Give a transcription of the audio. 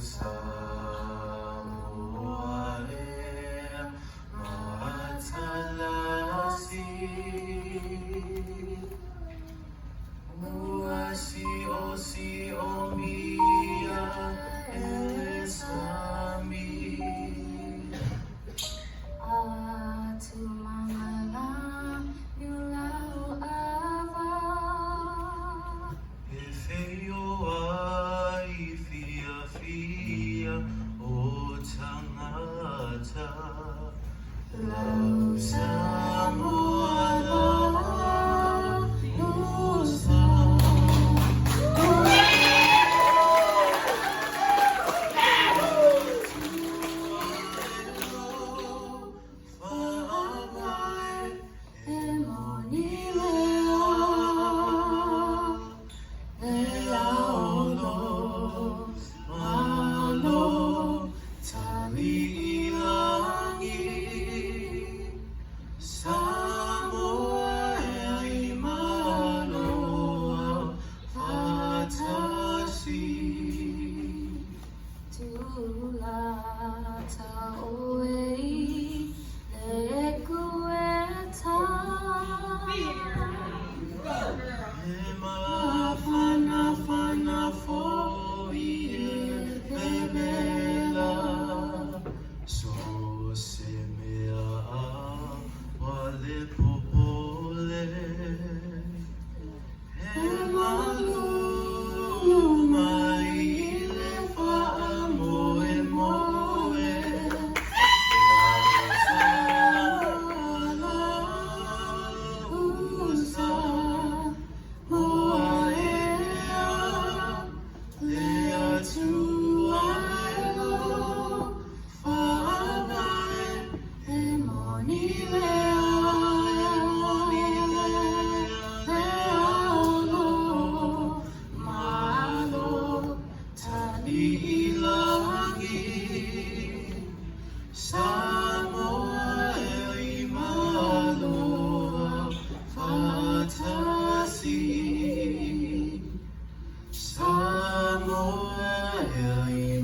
Samoa ea matalasi. Ua siosiomia e le sami. Atumangala niulau ava. E feoai fiafia o tagata. Lau Samoa lau sa. Faavae E moni lea. Le aolo malo taliilagi. Samoa e i malo faatasi. Tulata oe i le ekueta. E mafanafana foi e vevela. So se mea aua le popole. E malu mai i le faamoemoe. Lau Samoa lau sa. Moa ea le Atua e lo faavae. E moni lea. E moni lea. Le aolo malo Taliilagi. Samoa e i malo faatasi. Samoa e i